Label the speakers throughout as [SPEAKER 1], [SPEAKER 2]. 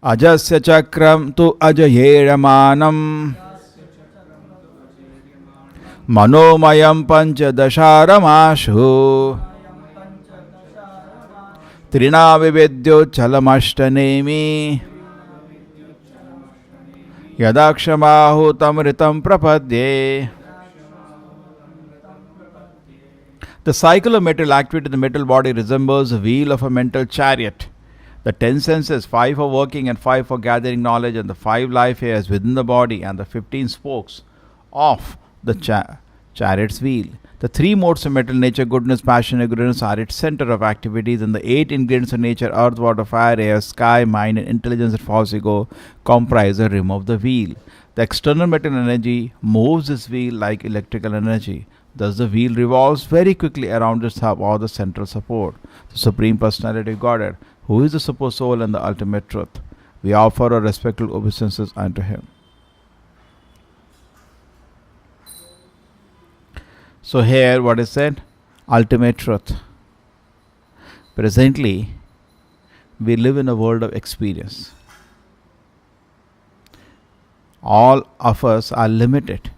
[SPEAKER 1] Ajasya chakram tu ajayeyamanam manomayam panchadasharamashu trinavivedyochalamashtanemi yadakshamahutaMritam prapadye. The cycle of material activity in the material body resembles the wheel of a mental chariot. The 10 senses, 5 for working and 5 for gathering knowledge, and the 5 life airs within the body, and the 15 spokes of the chariot's wheel. The 3 modes of material nature, goodness, passion, and ignorance, are its center of activities, and the 8 ingredients of nature, earth, water, fire, air, sky, mind, and intelligence and false ego, comprise the rim of the wheel. The external material energy moves this wheel like electrical energy. Thus, the wheel revolves very quickly around its hub or the central support, the Supreme Personality of Godhead, who is the Super Soul and the ultimate truth. We offer our respectful obeisances unto him. So here what is said? Ultimate truth. Presently, we live in a world of experience. All of us are limited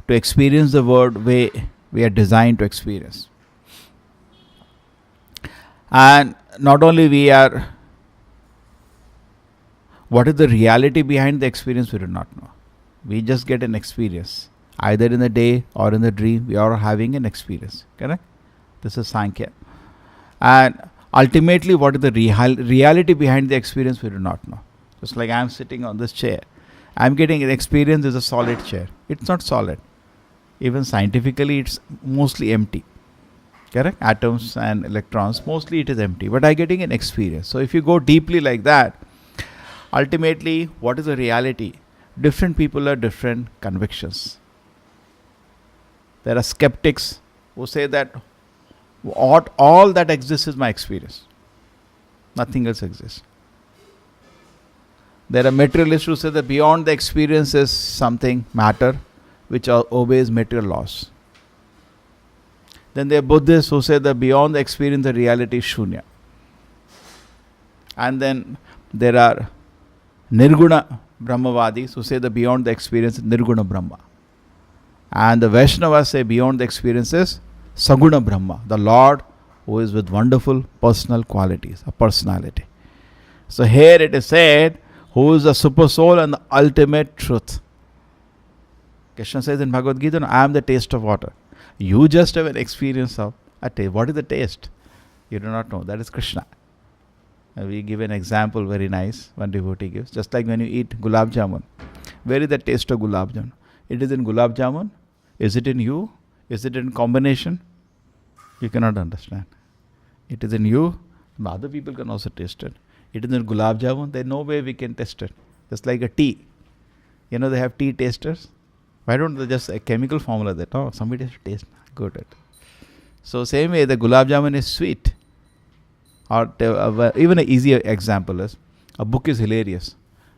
[SPEAKER 1] to experience the world way we are designed to experience. And not only we are, what is the reality behind the experience, we do not know. We just get an experience. Either in the day or in the dream, we are having an experience. Correct? This is Sankhya. And ultimately, what is the reality behind the experience, we do not know. Just like I am sitting on this chair. I am getting an experience is a solid chair. It's not solid. Even scientifically, it's mostly empty. Correct? Atoms and electrons, mostly it is empty. But I'm getting an experience. So if you go deeply like that, ultimately, what is the reality? Different people have different convictions. There are skeptics who say that all that exists is my experience. Nothing else exists. There are materialists who say that beyond the experience is something, matter, which obeys material laws. Then there are Buddhists who say that beyond the experience, the reality is shunya. And then there are Nirguna Brahmavadis who say that beyond the experience is Nirguna Brahma. And the Vaishnavas say beyond the experience is Saguna Brahma, the Lord who is with wonderful personal qualities, a personality. So here it is said, who is the super soul and the ultimate truth. Krishna says in Bhagavad Gita, no, I am the taste of water. You just have an experience of a taste. What is the taste? You do not know. That is Krishna. And we give an example, very nice, one devotee gives. Just like when you eat gulab jamun. Where is the taste of gulab jamun? It is in gulab jamun. Is it in you? Is it in combination? You cannot understand. It is in you. Other people can also taste it. It is in gulab jamun. There is no way we can taste it. Just like a tea. You know, they have tea tasters. Why don't they just a chemical formula that, oh, somebody has to taste good it. So same way, the gulab jamun is sweet. Or even an easier example is, a book is hilarious.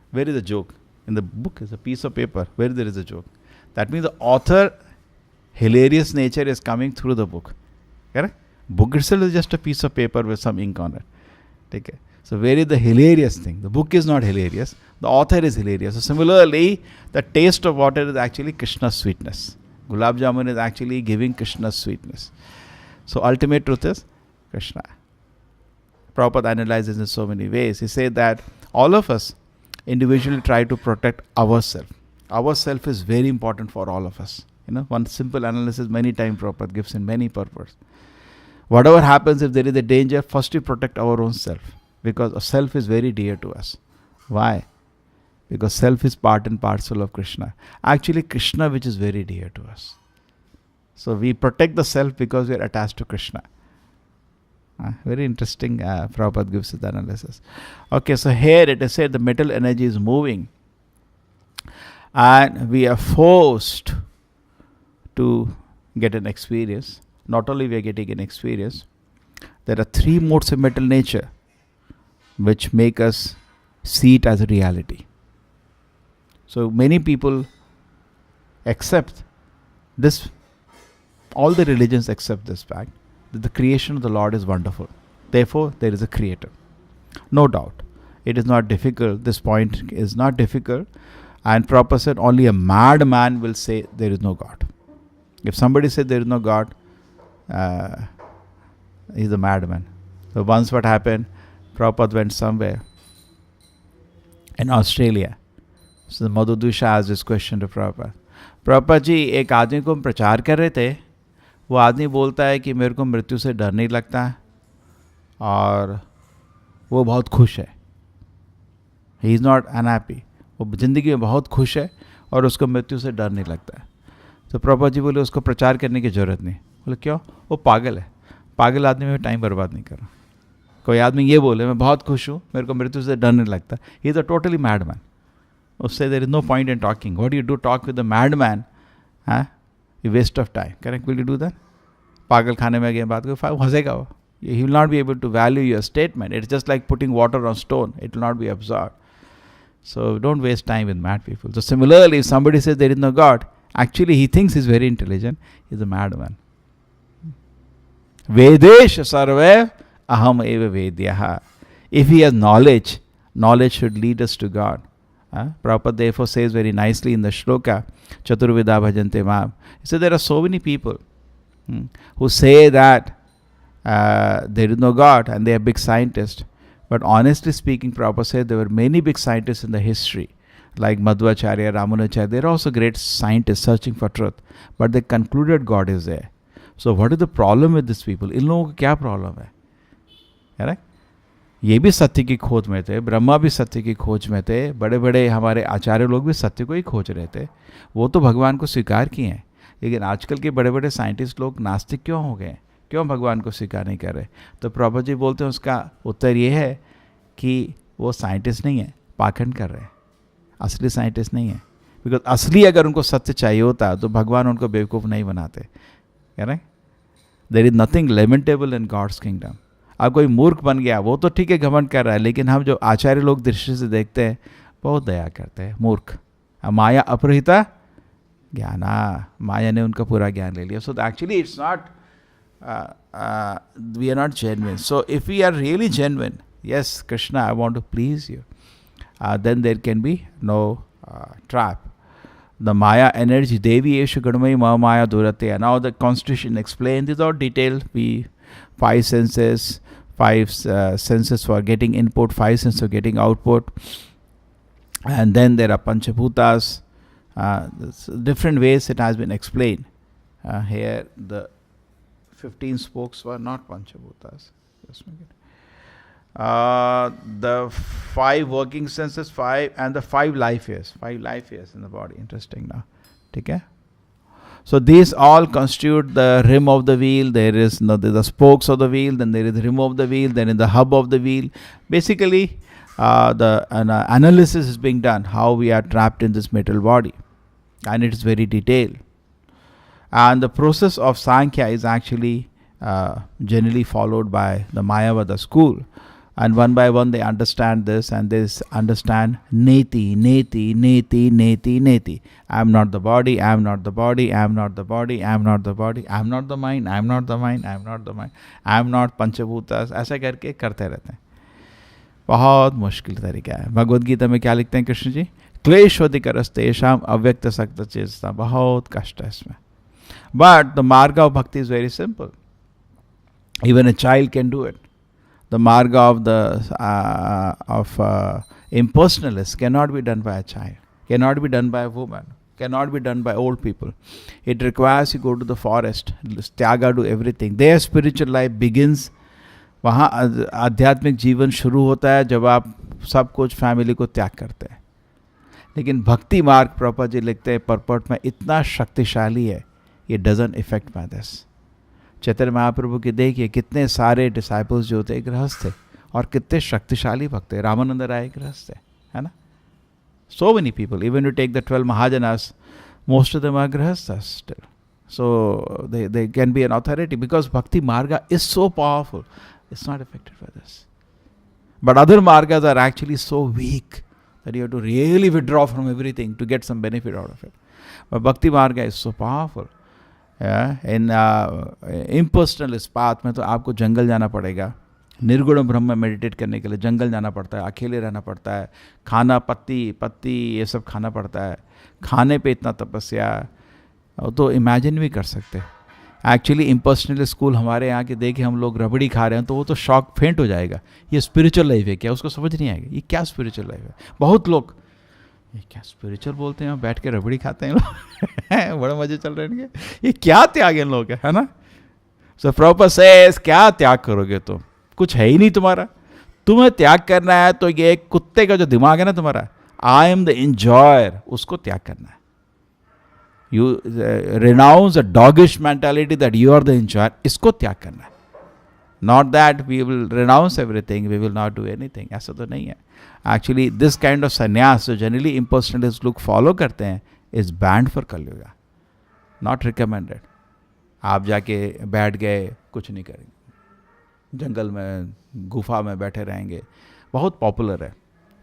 [SPEAKER 1] Where is the joke? In the book is a piece of paper. Where there is a joke? That means the author, hilarious nature is coming through the book. Correct? Book itself is just a piece of paper with some ink on it. Take care. So where is the hilarious thing? The book is not hilarious. The author is hilarious. So similarly, the taste of water is actually Krishna's sweetness. Gulab jamun is actually giving Krishna's sweetness. So ultimate truth is Krishna. Prabhupada analyzes in so many ways. He said that all of us individually try to protect ourselves. Our self is very important for all of us. You know, one simple analysis many times Prabhupada gives in many purposes. Whatever happens, if there is a danger, first we protect our own self. Because a self is very dear to us. Why? Because self is part and parcel of Krishna. Actually, Krishna, which is very dear to us. So we protect the self because we are attached to Krishna. Very interesting, Prabhupada gives the analysis. Here it is said the metal energy is moving. And we are forced to get an experience. Not only we are getting an experience, there are 3 modes of metal nature which make us see it as a reality. So many people accept this, all the religions accept this fact. that the creation of the Lord is wonderful. Therefore, there is a creator. No doubt. It is not difficult. This point is not difficult. And Prabhupada said only a madman will say there is no God. If somebody says there is no God, he's a madman. So once what happened, Prabhupada went somewhere in Australia. So the Madhudvisa asked this question to Prabhupada. Prabhupada ji, एक आदमी को हम प्रचार कर रहे थे, वो आदमी बोलता है कि मेरे को मृत्यु से डर नहीं लगता और वो बहुत खुश है. He is not unhappy. वो ज़िंदगी में बहुत खुश है और उसको मृत्यु से डर नहीं लगता है. तो प्रभुपाद जी बोले उसको प्रचार करने की ज़रूरत नहीं. बोले क्यों? वो पागल है. पागल आदमी में टाइम बर्बाद नहीं करो. कोई आदमी ये बोले मैं बहुत खुश हूँ, मेरे को मृत्यु से डर नहीं लगता, he is a totally mad man. उससे there is no point in talking. What you do talk with the mad man? हाँ, waste of time. Correct? Will you do that? पागल खाने में गए बात को हंसेगा वो. He will not be able to value your statement. It's just like putting water on stone. It will not be absorbed. So don't waste time with mad people. So similarly, if somebody says there is no God, actually he thinks he's very intelligent. He's a madman. वेदेषु सर्वैर् अहम् एव वेद्यः. If he has knowledge, knowledge should lead us to God. Prabhupada therefore says very nicely in the shloka, चतुर्विधा भजन्ते माम्. He said there are so many people who say that there is no God and they are big scientists. But honestly speaking, Prabhupada said there were many big scientists in the history, like Madhvacharya, Ramanujacharya. They are also great scientists searching for truth. But they concluded God is there. So what is the problem with these people? इन लोगों को क्या problem है? Correct? ये भी सत्य की खोज में थे, ब्रह्मा भी सत्य की खोज में थे, बड़े बड़े हमारे आचार्य लोग भी सत्य को ही खोज रहे थे. वो तो भगवान को स्वीकार किए हैं, लेकिन आजकल के बड़े बड़े साइंटिस्ट लोग नास्तिक क्यों हो गए? क्यों भगवान को स्वीकार नहीं कर रहे? तो प्रभुपाद जी बोलते हैं उसका उत्तर ये है कि वो साइंटिस्ट नहीं है, पाखंड कर रहे हैं, असली साइंटिस्ट नहीं है. Because असली अगर उनको सत्य चाहिए होता तो भगवान उनको बेवकूफ़ नहीं बनाते. Correct? There is nothing lamentable in God's kingdom. अब कोई मूर्ख बन गया वो तो ठीक है, घमंड कर रहा है, लेकिन हम जो आचार्य लोग दृष्टि से देखते हैं बहुत दया करते हैं. मूर्ख माया अपहृता ज्ञाना, माया ने उनका पूरा ज्ञान ले लिया. So actually it's not, we are not genuine. So if we are really genuine, yes Krishna, I want to please you, then there can be no trap. The Maya energy, दैवी एषा गुणमयी Mahamaya दुरत्यया. Now the constitution explained this all detail. We five senses, five senses for getting input, five senses for getting output, and then there are panchabhutas. Different ways it has been explained. Here the 15 spokes were not panchabhutas. Just make it. The five working senses, five, and the five life years, 5 life years in the body. Interesting now. Okay. So these all constitute the rim of the wheel. There is no, the spokes of the wheel, then there is the rim of the wheel, then in the hub of the wheel. Basically, the analysis is being done how we are trapped in this metal body, and it is very detailed. And the process of Sankhya is actually generally followed by the Mayavada school. And one by one they understand this, and they understand neti, neti, neti, neti, neti. I am not the body, I am not the body, I am not the body, I am not the body, I am not the mind, I am not the mind, I am not the mind, I am not panchabhutas. ऐसा करके करते रहते हैं. बहुत मुश्किल तरीका है. भगवद गीता में क्या लिखते हैं कृष्ण जी? क्लेशोऽधिकतरस्तेषाम् अव्यक्तासक्त चेतसाम्. बहुत कष्ट है इसमें. But the marga of bhakti is very simple. Even a child can do it. The marga of the of impersonalists cannot be done by a child, cannot be done by a woman, cannot be done by old people. It requires you go to the forest, tyaga, do everything. Their spiritual life begins. वहाँ आध्यात्मिक जीवन शुरू होता है जब आप सब कुछ फैमिली को त्याग करते हैं. लेकिन भक्ति मार्ग प्रभुपाद जी लिखते हैं परपोर्ट में इतना शक्तिशाली है, ये doesn't affect by this. Chaitanya Mahaprabhu के देखिए कितने सारे डिसाइपल्स जो थे गृहस्थ थे और कितने शक्तिशाली भक्त थे. रामानंद राय गृहस्थ थे, है ना? So many people, even you take the 12 Mahajanas, most of them are grihasthas still. So they can be an authority because bhakti marga is so powerful. It's not affected by this. But other margas are actually so weak that you have to really withdraw from everything to get some benefit out of it. But bhakti marga is so powerful. In impersonalist path में तो आपको जंगल जाना पड़ेगा, निर्गुण ब्रह्म में meditate करने के लिए जंगल जाना पड़ता है, अकेले रहना पड़ता है, खाना पत्ती पत्ती ये सब खाना पड़ता है, खाने पे इतना तपस्या तो इमेजिन भी कर सकते। Actually impersonal school हमारे यहाँ के देखे हम लोग रबड़ी खा रहे हैं तो वो तो शॉक फेंट हो जाएगा, ये स्पिरिचुअल लाइफ है क्या, उसको समझ नहीं आएगा ये क्या स्पिरिचुअल लाइफ है। बहुत लोग ये क्या स्पिरिचुअल बोलते हैं, बैठ के रबड़ी खाते हैं लोग बड़े मजे चल रहे हैं इनके, ये क्या त्याग इन लोग है ना। सो प्रभुपाद सेज क्या त्याग करोगे तुम, कुछ है ही नहीं तुम्हारा, तुम्हें त्याग करना है तो ये कुत्ते का जो दिमाग है ना तुम्हारा, I am the enjoyer, उसको त्याग करना है। You renounce a doggish mentality that you are the enjoyer, इसको त्याग करना है। Not that we will renounce everything, we will not do anything, ऐसा तो नहीं है। Actually this kind of sannyas जो जनरली इम्पर्सनलिस्ट लोग फॉलो करते हैं is banned for Kaliyuga, not recommended. आप जाके बैठ गए कुछ नहीं करेंगे, जंगल में गुफा में बैठे रहेंगे, बहुत पॉपुलर है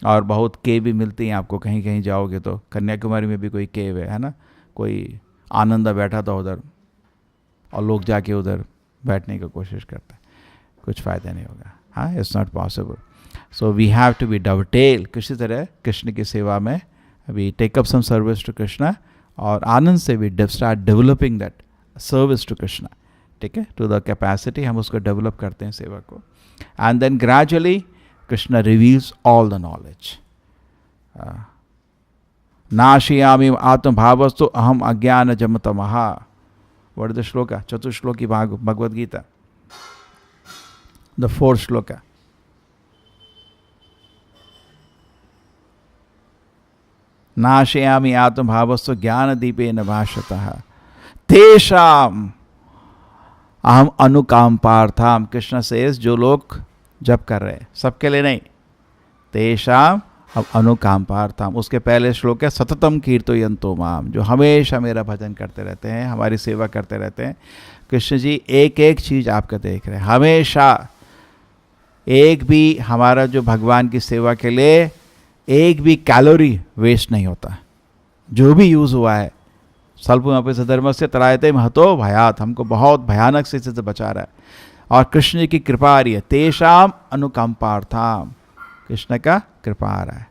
[SPEAKER 1] और बहुत केव भी मिलती हैं आपको, कहीं कहीं जाओगे तो कन्याकुमारी में भी कोई केव है ना, कोई आनंदा बैठा था उधर और लोग जाके उधर बैठने की कोशिश करते हैं, कुछ फ़ायदा नहीं होगा। हाँ, it's not possible. So we have to be dovetail, किसी तरह कृष्ण की सेवा में we take up some service to Krishna और आनंद से we start developing that service to Krishna, ठीक है, to the capacity हम उसको डेवलप करते हैं सेवा को, and then gradually Krishna reveals all the knowledge. नाशयामि आत्मभावस्तु अहम अज्ञान जम तमहा, what is the shloka, चतुर्श्लोकी Bhagavad Gita, the fourth shloka. नाशयामि आत्मभावस्तु ज्ञान दीपेन भाषतः तेषाम अहम अनुकाम्पार्थाम। कृष्ण सेज जो लोग जप कर रहे हैं, सबके लिए नहीं, तेषाम अब अनुकाम्पार्थाम। उसके पहले श्लोक है सततम कीर्तयन्तो माम, जो हमेशा मेरा भजन करते रहते हैं, हमारी सेवा करते रहते हैं। कृष्ण जी एक एक चीज़ आपका देख रहे हैं हमेशा, एक भी हमारा जो भगवान की सेवा के लिए एक भी कैलोरी वेस्ट नहीं होता, जो भी यूज़ हुआ है स्वल्पमपि सधर्मस्य त्रायते महतो भयात, हमको बहुत भयानक से इससे बचा रहा है। और कृष्ण जी की कृपा आ रही है, तेषाम अनुकंपार्थाम, कृष्ण का कृपा आ रहा है।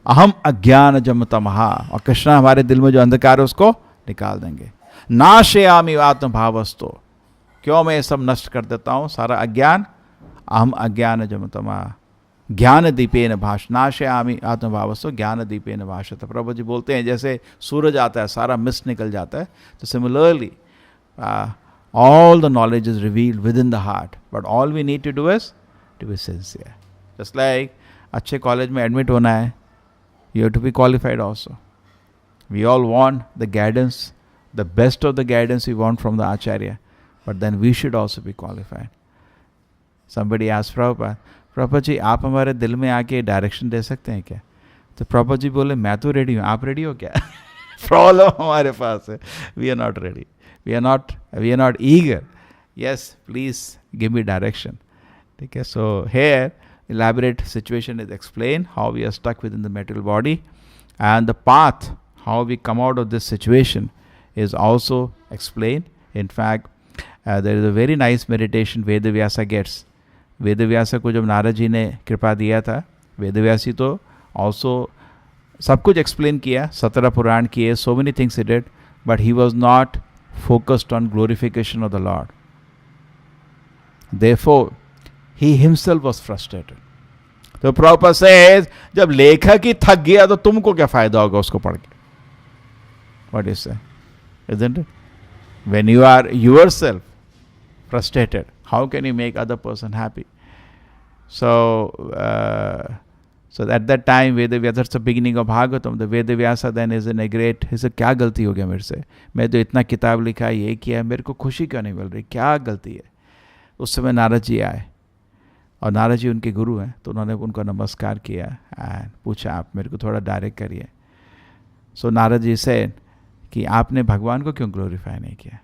[SPEAKER 1] अहम अज्ञान जम तमहा, और कृष्ण हमारे दिल में जो अंधकार है उसको निकाल देंगे। नाशयामि आत्मभावस्तो, क्यों मैं ये सब नष्ट कर देता हूँ सारा अज्ञान, अहम अज्ञान जम तमहा ज्ञान दीपेन भाष, नाशयामि आत्मभावस्तो ज्ञान दीपेन भाषत। प्रभु जी बोलते हैं जैसे सूरज आता है सारा मिस्ट निकल जाता है, तो similarly all the knowledge is revealed within the heart, but all we need to do is to be sincere. Just like अच्छे कॉलेज में एडमिट होना है, you have to be qualified also. We all want the guidance, the best of the guidance we want from the acharya, but then we should also be qualified. Somebody asked Prabhupada, Prabhupada ji आप हमारे दिल में आके direction दे सकते हैं क्या? तो प्रभुपाद जी बोले मैं तो रेडी हूँ, आप रेडी हो क्या? प्रॉब्लम हमारे पास है, we are not ready, we are not eager. Yes please give me direction, ठीक है। So here elaborate situation is explained, how we are stuck within the material body, and the path how we come out of this situation is also explained. In fact, there is a very nice meditation Vedavyasa gets. Vedavyasa को जब नारद जी ने कृपा दिया था, वेदव्यास जी तो also सब कुछ explain किया, 17 पुराण किए, so many things he did, but he was not focused on glorification of the Lord. Therefore, he himself was frustrated. तो प्रभुपाद says, जब लेखक ही थक गया तो तुमको क्या फायदा होगा उसको पढ़ के? What is that? Isn't it? When you are yourself frustrated, how can you make other person happy? So at that time, Vedavyasa, that's the beginning of Bhagavatam. The Vedavyasa then is in a great, he said, क्या गलती हो गया मेरे से? मैं तो इतना किताब लिखा, ये किया, मेरे को खुशी क्यों नहीं मिल रही? क्या गलती है? उस समय नारद जी आए और नारद जी उनके गुरु हैं, तो उन्होंने उनको नमस्कार किया एंड पूछा आप मेरे को थोड़ा डायरेक्ट करिए। सो नारद जी से कि आपने भगवान को क्यों ग्लोरीफाई नहीं किया?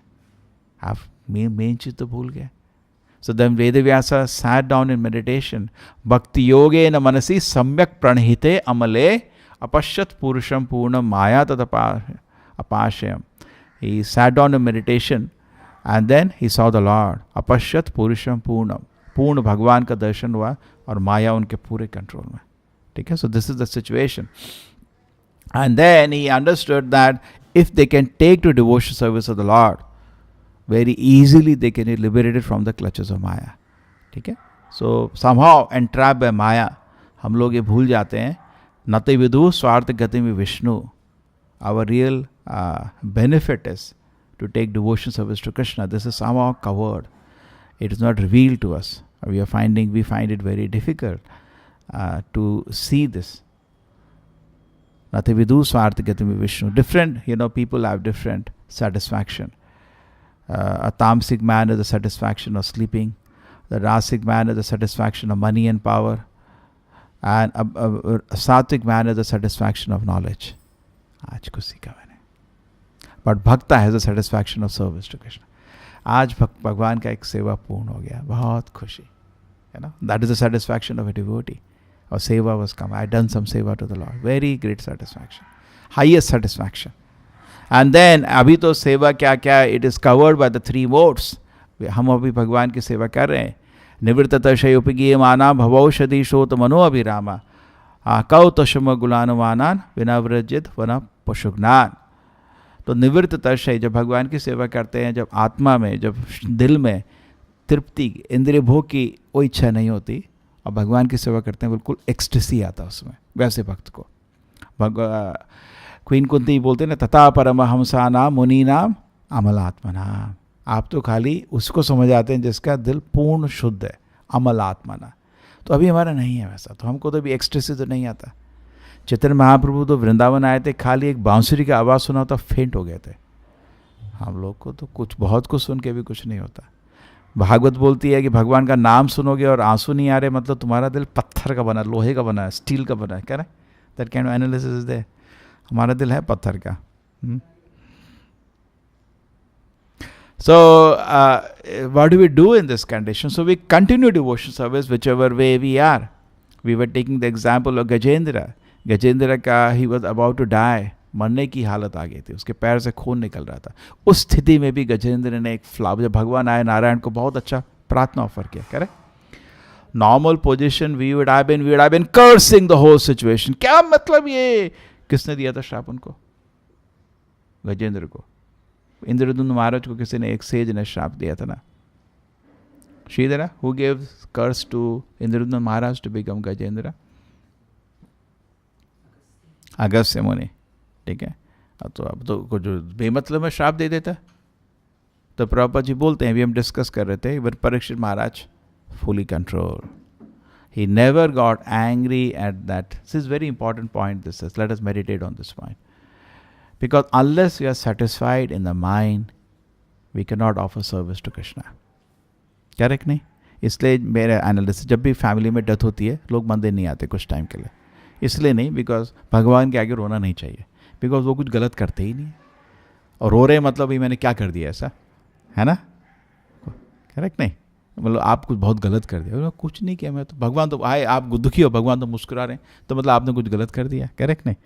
[SPEAKER 1] आप मेन चीज़ तो भूल गए। So then Vedavyasa sat down in meditation. Bhakti yogena manasi samyak pranihite amale apashyat purusham purnam maya tad apashayam. He sat down in meditation and then he saw the Lord. अपश्यत पुरुषम पूर्णम, पूर्ण भगवान का दर्शन हुआ और माया उनके पूरे कंट्रोल में. ठीक है, so this is the situation. And then he understood that if they can take to devotion service of the Lord, very easily they can be liberated from the clutches of Maya. ठीक है, so somehow entrapped by Maya, हम लोग ये भूल जाते हैं, नते विदु स्वार्थ गति में Vishnu. Our real benefit is to take devotion service to Krishna. This is somehow covered. It is not revealed to us. We find it very difficult to see this. Nate vidu swarth gati Vishnu. Different, people have different satisfaction. A tamasic man is the satisfaction of sleeping. The rasic man is the satisfaction of money and power. And a sattvic man is the satisfaction of knowledge. आज कुछ सीखा मैंने. But bhakta has the satisfaction of service to Krishna. आज भगवान का एक सेवा पूर्ण हो गया, बहुत खुशी, है ना. That is the satisfaction of a devotee. और seva was come, I done some seva to the Lord, very great satisfaction, highest satisfaction. And then अभी तो सेवा क्या क्या, it is covered by the three modes. हम अभी भगवान की सेवा कर रहे हैं. निवृत्त तशयोपगीयमाना भवौषधि शोत मनो अभिरामा कौ तशम गुलानुमानान विनाव्रजित वन पशुज्ञान. तो निवृत्त तशय, जब भगवान की सेवा करते हैं, जब आत्मा में, जब दिल में तृप्ति, इंद्रिय भोग की कोई इच्छा नहीं होती और भगवान की सेवा करते हैं, बिल्कुल एक्सटेसी आता है उसमें. वैसे भक्त को क्वीन कुंती बोलते हैं ना, तथा परमहंसा मुनि नाम अमलात्मना. आप तो खाली उसको समझ आते हैं जिसका दिल पूर्ण शुद्ध है, अमलात्मना. तो अभी हमारा नहीं है वैसा, तो हमको तो अभी एक्सटेसी तो नहीं आता. चैतन्य महाप्रभु तो वृंदावन आए थे, खाली एक बांसुरी का आवाज़ सुना तो फेंट हो गए थे. हम लोग को तो कुछ बहुत कुछ सुन के भी कुछ नहीं होता. भागवत बोलती है कि भगवान का नाम सुनोगे और आंसू नहीं आ रहे, मतलब तुम्हारा दिल पत्थर का बना, लोहे का बना है, स्टील का बना है. कह रहे that kind of analysis is there. हमारा दिल है पत्थर का. So what do we do in this condition? So we continue devotion service whichever way we are. We were taking the example of Gajendra. Gajendra का he was about to die, मरने की हालत आ गई थी, उसके पैर से खून निकल रहा था. उस स्थिति में भी गजेंद्र ने एक फ्लावर, जब भगवान आए नारायण को बहुत अच्छा प्रार्थना ऑफर किया. Correct, normal position we would have been cursing the whole situation. क्या मतलब ये किसने दिया था श्राप उनको? गजेंद्र को. इंद्रदुम्न महाराज को किसी ने, एक सेज ने श्राप दिया था ना. Shridhara, who gave curse to Indradyumna Maharaj to become Gajendra? Agastya Muni. ठीक है, तो अब तो कुछ बेमतलब में श्राप दे देता. तो प्रभुपाद जी बोलते हैं, अभी हम डिस्कस कर रहे थे, even Parikshit Maharaj fully control, he never got angry at that. This is very important point, this is, let us meditate on this point. Because unless we are satisfied in the mind, we can not offer service to Krishna. Correct नहीं? इसलिए मेरे analysis, जब भी family में death होती है, लोग मंदिर नहीं आते कुछ टाइम के लिए. इसलिए नहीं, because भगवान के आगे रोना नहीं चाहिए, because वो कुछ गलत करते ही नहीं और रो रहे मतलब ये मैंने क्या कर दिया ऐसा, है ना? करेक्ट नहीं? मतलब आप कुछ बहुत गलत कर दिया, कुछ नहीं किया मैं तो, भगवान तो आए, आप दुखी हो, भगवान तो मुस्कुरा रहे हैं, तो मतलब आपने कुछ गलत कर दिया. करेक्ट नहीं?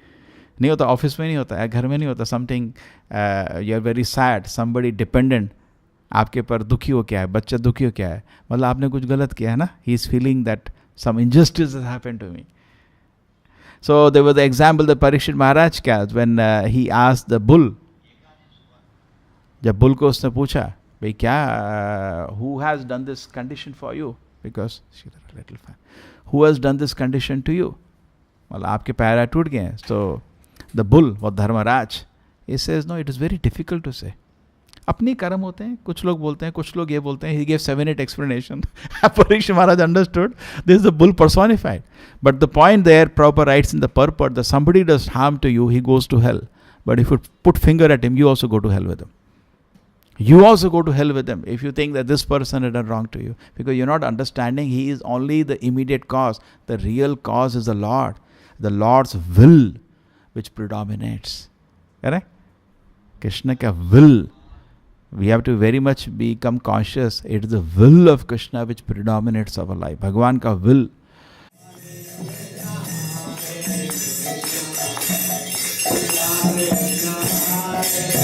[SPEAKER 1] नहीं होता, ऑफिस में नहीं होता, या घर में नहीं होता. Something you are very sad, somebody dependent आपके पर दुखी हो क्या है, बच्चा दुखी हो क्या है, मतलब आपने कुछ गलत किया है ना. He is feeling that some injustice has happened to me. So there was the example the Parikshit Maharaj का, when he asked the bull, जब बुल को उसने पूछा, भाई क्या, who has done this condition for you, because little fan, who has done this condition to you, मतलब आपके पैर टूट गए हैं. So the bull was Dharmaraj, he says no, it is very difficult to say. अपनी कर्म होते हैं, कुछ लोग बोलते हैं, कुछ लोग ये बोलते हैं. He gave 7-8 explanation. Parikshit Maharaj understood this is the bull personified. But the point there, Prabhupada writes in the purport, that somebody does harm to you, he goes to hell. But if you put finger at him, you also go to hell with him. You also go to hell with him if you think that this person had done wrong to you, because you're not understanding he is only the immediate cause. The real cause is the Lord, the Lord's will which predominates. Correct? Krishna ka will. We have to very much become conscious. It is the will of Krishna which predominates our life. Bhagwan ka will.
[SPEAKER 2] Hare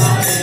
[SPEAKER 2] Hare